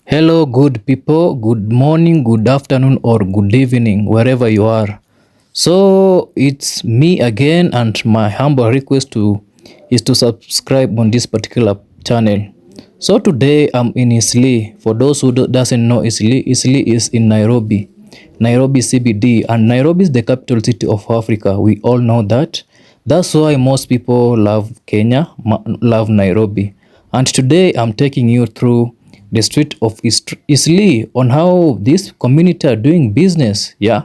Hello, good people. Good morning, good afternoon, or good evening, wherever you are. So it's me again, and my humble request to is to subscribe on this particular channel. So today I'm in Eastleigh. For those who doesn't know Eastleigh, Eastleigh is in Nairobi, Nairobi CBD, and Nairobi is the capital city of Africa. We all know that. That's why most people love Kenya, love Nairobi. And today I'm taking you through the street of Eastleigh on how this community are doing business. Yeah.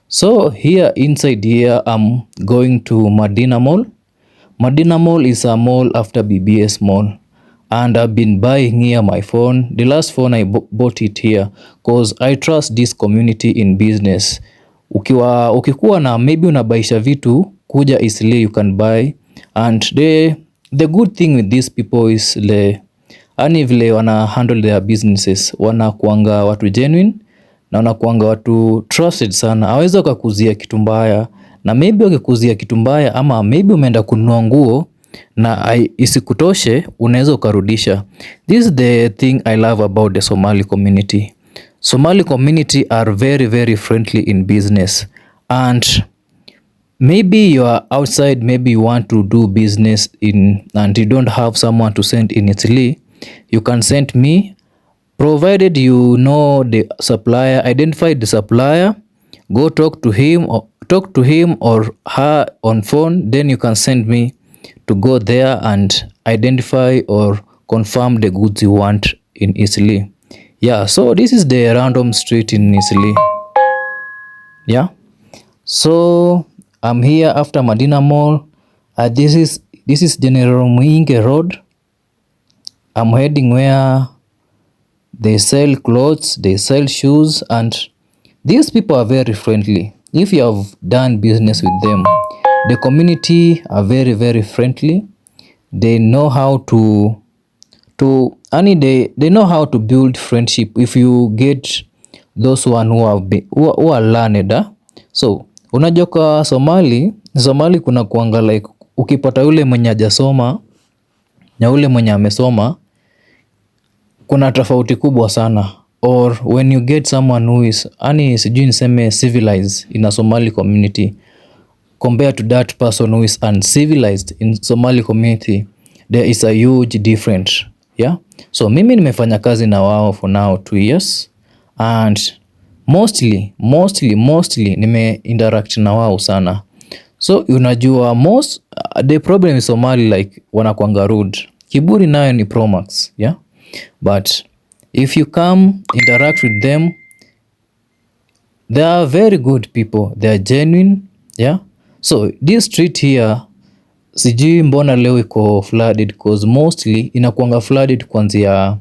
So here inside here I'm going to Madina Mall. Madina Mall is a mall after BBS Mall. And I've been buying here my phone. The last phone I bought it here because I trust this community in business. Ukikuwa na maybe unabaisha vitu kuja Eastleigh you can buy, and the good thing with these people is ani vile wana handle their businesses, wanakuanga watu genuine na wanakuanga watu trusted sana. Hawezi wakakuzia kitu mbaya, na maybe wakikuzia kitu mbaya ama maybe umeenda kununua nguo na isikutoshe, unaweza ukarudisha. This is the thing I love about the Somali community. Somali community are very very friendly in business, and maybe you are outside, maybe you want to do business in and you don't have someone to send in Italy, you can send me, provided you know the supplier, identify the supplier, go talk to him or her on phone, then you can send me to go there and identify or confirm the goods you want in Eastleigh. Yeah, so this is the random street in Eastleigh. Yeah, so I'm here after Madina Mall. This is General Mwinge Road. I'm heading where they sell clothes, they sell shoes, and these people are very friendly. If you have done business with them, the community are very very friendly. They know how to they know how to build friendship if you get those one who are learned. So unajua kwa Somali kuna kuanga like ukipata yule mwenye hajasoma na yule mwenye amesoma, kuna tofauti kubwa sana. Or when you get someone who is sijui niseme civilized in a Somali community compared to that person who is uncivilized in Somali community, there is a huge difference. Yeah, so mimi nimefanya kazi na wao for now 2 years, and mostly nime interact na wao sana. So unajua the problem is Somali like wanakuanga rude. Kiburi nayo ni Promax. Yeah, but if you come interact with them, they are very good people, they are genuine. Yeah, so this street here sijui mbona leo iko flooded, because mostly inakuanga flooded kuanzia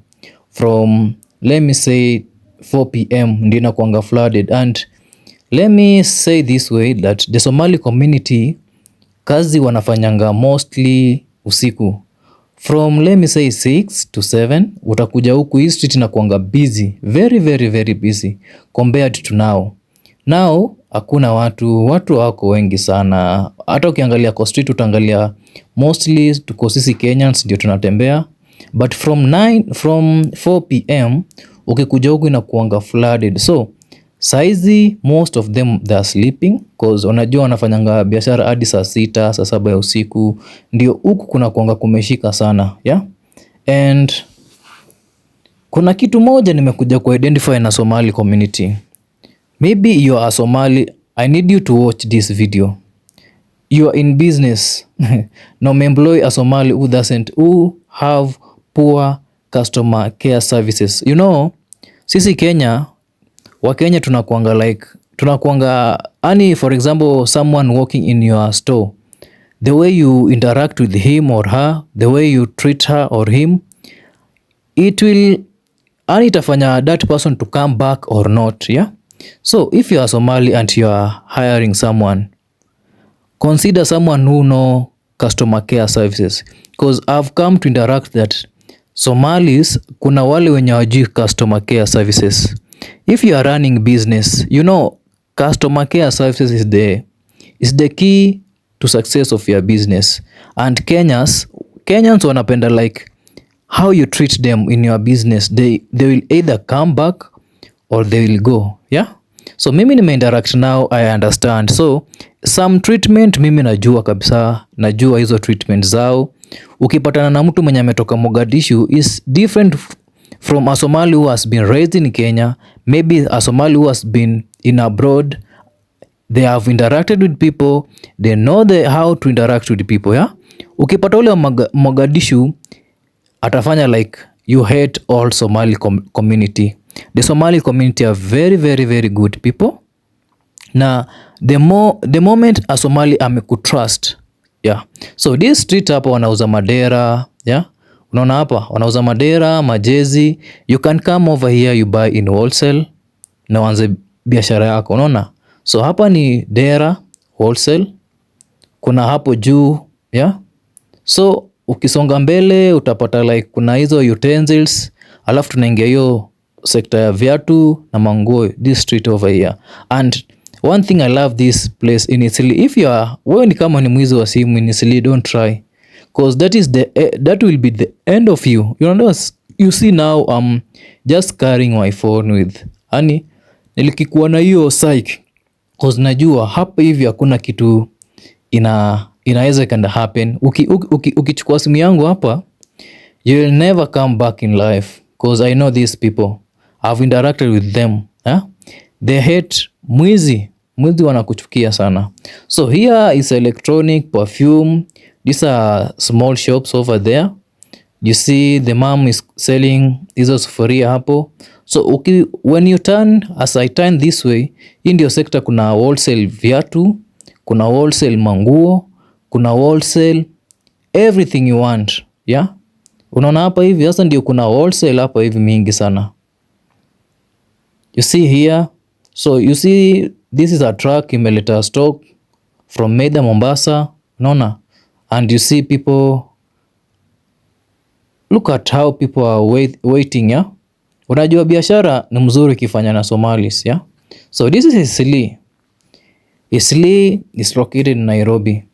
from let me say 4 PM ndio inakuanga flooded. And let me say this way that the Somali community kazi wanafanyanga mostly usiku from let me say 6 to 7. Utakuja huku hii street inakuanga busy, very very very busy compared to now hakuna watu wako wengi sana. Hata ukiangalia kwa street utaangalia mostly tuko sisi Kenyans ndio tunatembea, but from 4 PM ukikuja huku inakuanga flooded. So saizi most of them they are sleeping, cause unajua wanafanyanga biashara hadi saa 6 saa 7 ya usiku, ndio huku kuna kuanga kumeshika sana. Yeah, and kuna kitu moja nimekuja ku identify na Somali community. Maybe you are a Somali, I need you to watch this video. You are in business no employ a Somali who have poor customer care services. You know, sisi Kenya, Wakenya tunakuanga for example someone walking in your store, the way you interact with him or her, the way you treat her or him, it will itafanya that person to come back or not. Yeah, so if you are Somali and you are hiring someone, consider someone who know customer care services, because I've come to interact that Somalis kuna wale wenye wajui customer care services. If you are running business, you know customer care services is the key to success of your business. And Kenyans wanapenda like how you treat them in your business, they will either come back or they will go. Yeah, so mimi nimeinteract now, I understand. So some treatment mimi najua kabisa, najua hizo treatment zao. Ukipatana na mtu mwenye ametoka Mogadishu is different from a Somali who has been raised in Kenya, maybe a Somali who has been in abroad. They have interacted with people, they know how to interact with people. Yeah, ukipata ule wa Mogadishu atafanya like you hate all Somali community. The Somali community are very very very good people. Na the moment a Somali amekutrust, yeah. So this street hapa wanauza madera, yeah. Unaona hapa wanauza madera, majezi. You can come over here, you buy in wholesale na uanze biashara yako, unaona. So hapa ni dera wholesale, kuna hapo juu, yeah. So ukisonga mbele utapata like kuna hizo utensils, alafu tunaingia hiyo sekta ya viatu na manguo, this street over here. And one thing I love this place in Eastleigh, if you are, wewe ni kama ni mwizi wa simu in Eastleigh, don't try, cause that will be the end of you. You know, you see now I'm just carrying my phone with, yani nilikikuwa na hiyo psych, cause najua hapa hivi hakuna kitu inaweza kanda happen. Ukichukua simu yangu hapa, you will never come back in life, cause I know these people, I've interacted with them, yeah? They hate mwizi wanakuchukia sana. So here is electronic, perfume. These are small shops over there. You see the mom is selling hizo sufuria hapo. So when you turn, as I turn this way, hii ndio sector, kuna wholesale viatu, kuna wholesale manguo, kuna wholesale everything you want, yeah. Unaona hapa hivi sasa ndio kuna wholesale hapa hivi mingi sana. You see here, so you see this is a truck imeleta stock from Maida Mombasa, unaona. And you see people, look at how people are waiting, yeah. Unajua biashara ni mzuri kifanya na Somalis, yeah. So this is Eastleigh. Eastleigh is located in Nairobi.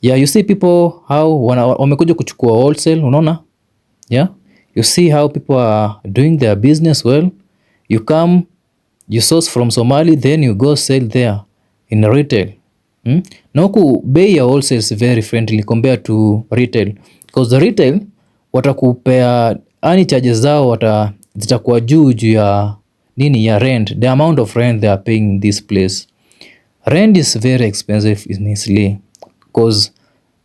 Yeah, you see people how wamekuja kuchukua wholesale, unaona? Yeah. You see how people are doing their business well. You come, you source from Somali, then you go sell there in retail. Na huku bei ya wholesale is very friendly compared to retail, because the retail watakupea ani charges zao zitakuwa juu ya nini, ya rent, the amount of rent they are paying in this place. Rent is very expensive in Eastleigh, because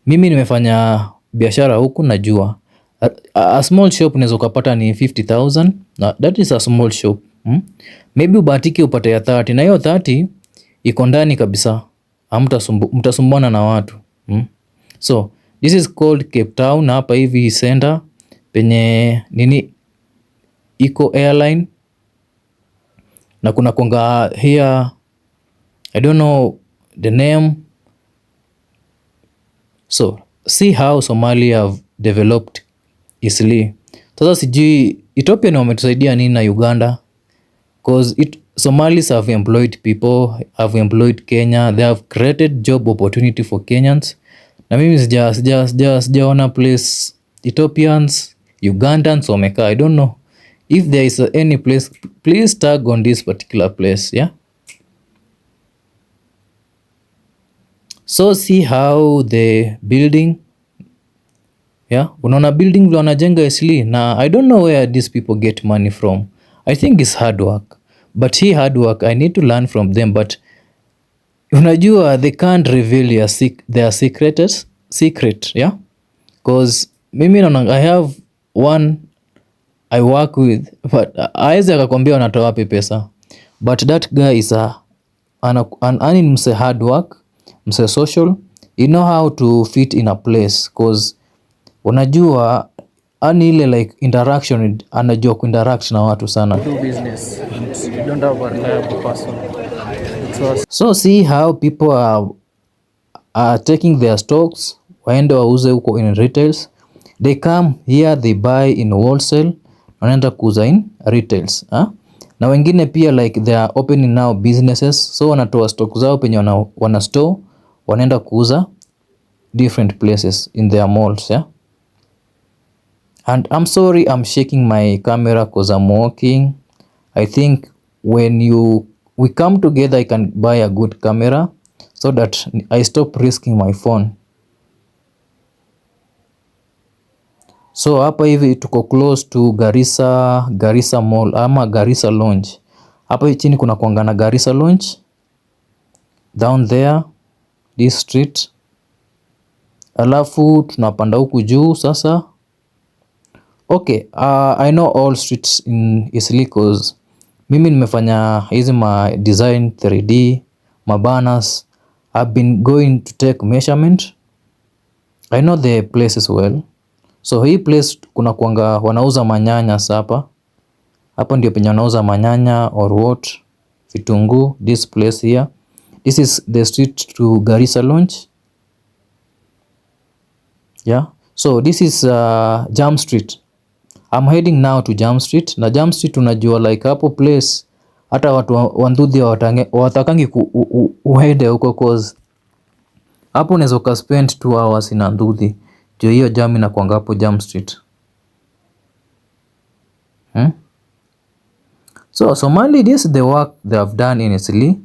mimi nimefanya biashara huku, najua a small shop unaweza ukapata ni 50,000. That is a small shop. Maybe ubatiki upate ya 30, na hiyo 30 iko ndani kabisa, mtasumbuana na watu. So this is called Cape Town. Na hapa hivi center penye nini iko airline, na kuna konga here, I don't know the name. So see how Somalia have developed Eastleigh. Sasa sijui Ethiopia ni wametusaidia nini na Uganda, because Somalis have employed people, have employed Kenya, they have created job opportunity for Kenyans. Na mimi sijaona place Ethiopians, Ugandans wameka. I don't know if there is any place. Please tag on this particular place, yeah. So see how the building, yeah, unaona building vile wanajenga Eastleigh. Na I don't know where these people get money from. I think it's hard work, but hii hard work I need to learn from them. But unajua they can't reveal their secret, yeah, because mimi naona I have one I work with, but aweze akakwambia wanatoa wapi pesa, but that guy is an mse hard work, mse social, you know how to fit in a place, because unajua ani ile like interaction, anajua kuinteract na watu sana. Do business and you don't have a reliable person. So see how people are taking their stocks, waende wauze huko in retails. They come here, they buy in wholesale, wanaenda kuuza in retails, na wengine pia like they are opening now businesses, so wanatoa stock zao penye wana store, wanaenda kuuza different places in their malls, yeah. And I'm sorry I'm shaking my camera because I'm walking. I think when we come together I can buy a good camera so that I stop risking my phone. So hapa hivi tuko close to Garissa Mall ama Garissa Lounge. Hapa chini kuna kuangana Garissa Lounge. Down there, this street. Alafu tunapanda huku juu sasa. Okay, I know all streets in Eastleigh cause mimi nimefanya hizi ma design 3D, ma banners. I've been going to take measurement. I know the places well. So hii place kuna kuanga wanauza manyanya hapa. Hapa ndio penye wanauza manyanya or what, vitunguu, this place here. This is the street to Garissa Lounge. Yeah. So this is Jam Street. I'm heading now to Jam Street. Na Jam Street unajua like hapo place hata watu wa Ndudhi watakangi uende huko cause hapo unaweza ukaspend 2 hours in Ndudhi. Jo hiyo jam inakuanga hapo Jam Street. So Somali, this is the work they have done in Eastleigh.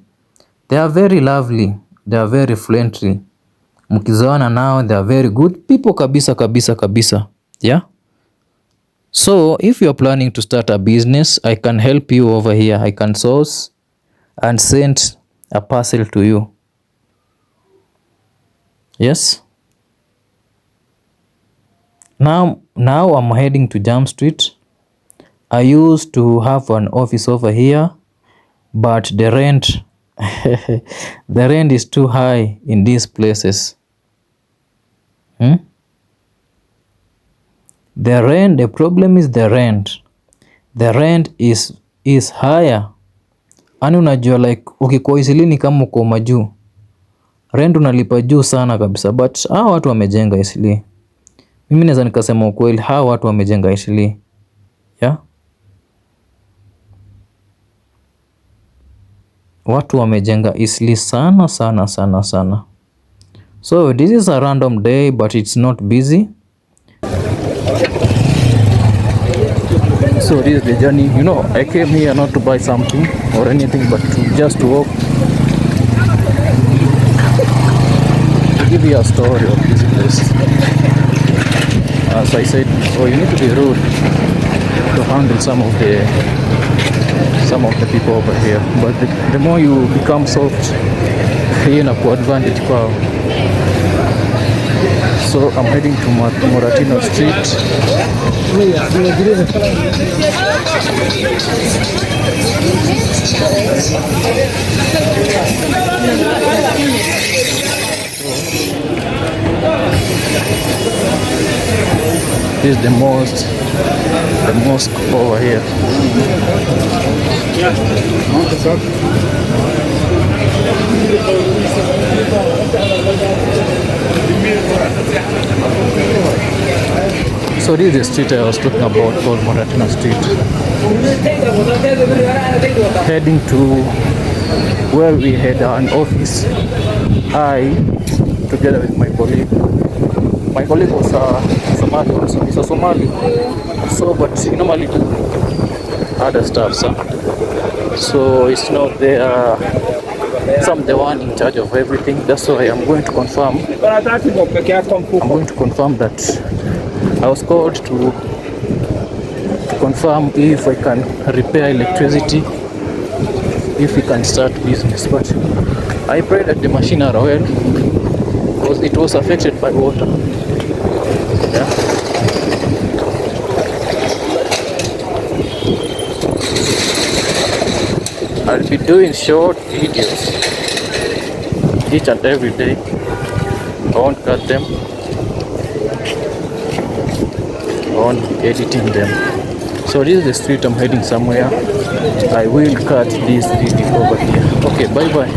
They are very lovely. They are very friendly. Mkizoana nao they are very good people kabisa. Yeah. So if you are planning to start a business, I can help you over here. I can source and send a parcel to you. Yes. Now I'm heading to Jam Street. I used to have an office over here, but the rent the rent is too high in these places. The problem is the rent. The rent is higher. Ani unajua like ukikuwa Eastleigh ni kama uko majuu. Rent unalipa juu sana kabisa, but hawa watu wamejenga Eastleigh. Mimi naweza nikasema ukweli, hawa watu wamejenga Eastleigh. Yeah? Watu wamejenga Eastleigh sana. So this is a random day but it's not busy. So this is the journey. You know, I came here not to buy something or anything but just to walk. To give you a story of this place. As I said, so you need to be rude to handle some of the people over here. But the more you become soft, hii inakuwa advantage kwao. So I'm heading to Moratino Street. This is the mosque over here. So this is the street I was talking about called Moratino Street. Heading to where we had an office. I, together with my colleague. My colleague was Somali also. He's a Somali. So, but he normally do other stuff. So it's not there. I'm the one in charge of everything. That's why I'm going to confirm. I'm going to confirm that I was called to confirm if I can repair electricity, if we can start business. But I pray that the machine are well because it was affected by water. Yeah. I'll be doing short videos each and every day. I won't cut them. I won't be editing them. So this is the street I'm heading somewhere. I will cut this video over here. Okay, bye bye.